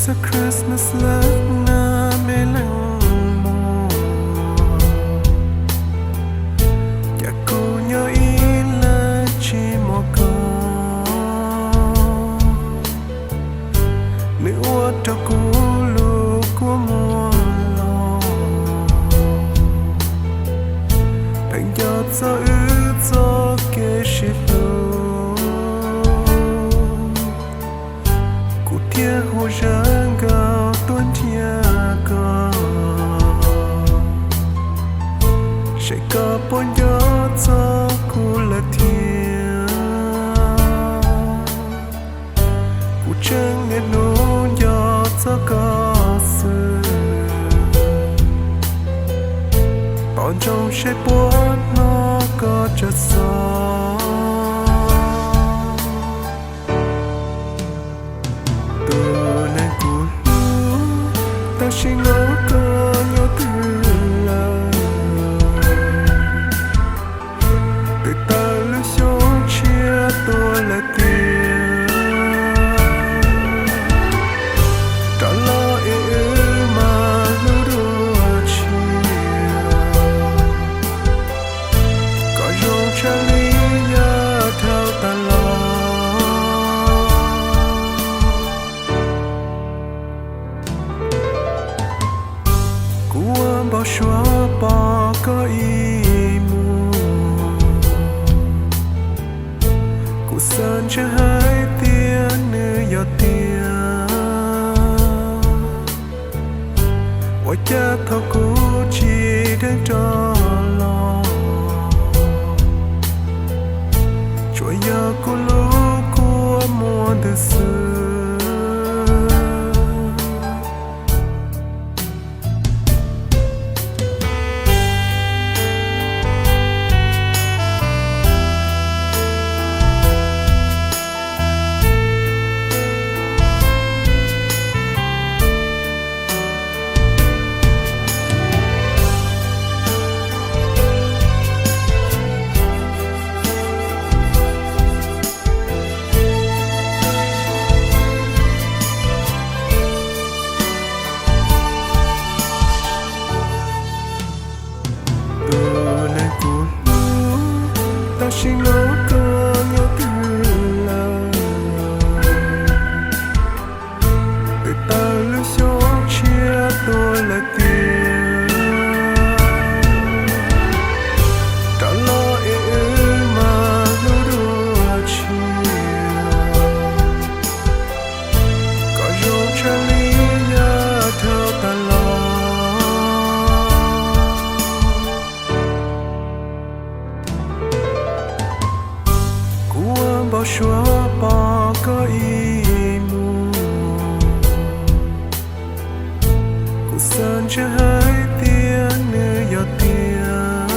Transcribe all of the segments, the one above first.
Txog Christmas lawm na me leej muam, cas kuv nyob ib leeg tsis muaj koj. Nws ua rau kuv lub kua muag los, pheej nco txog wb txoj kev sib hlub. Kuv thiaj hu zaj nkauj tuaj nrhiav koj, saib koj puas nco txog kuv lawm thiab. Kuv tseem niaj hnub nco txog koj xwb, tos ntsoov seb puas hnov koj tsawg xov. Tus neeg kuv hlub, tam sim no koj nyob twg lawm? Twb tawm lub xyoo tshiab tuaj lawm tiag, rov los es wb mam hlub dua tshiab. Koj zoo tshaj li yam dhau tas los. Kuv ua npau suav pom koj ib mus, kuv xav ntshe hais tias nws yog tiag. Ua cas thaum kuv tsis deev rov los, tsuas yog kuv lub kua muag ntws xwb. Tus neeg kuv hlub, tam sim no koj nyob twg lawm? Twb tawm lub xyoo tshiab tuaj lawm tiag, rov los es wb mam hlub dua tshiab. Koj zoo tshaj li yam dhau tas los. Kuv ua npau suav pom koj ib mus, kuv xav ntshe hais tias nws yog tiag.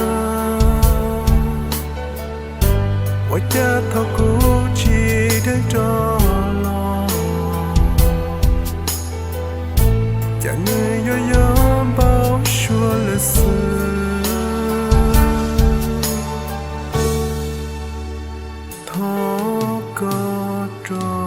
Ua cas thaum kuv tsis deev rov los, cas nws yuav yog npau suav lawm xwb. Thov koj rov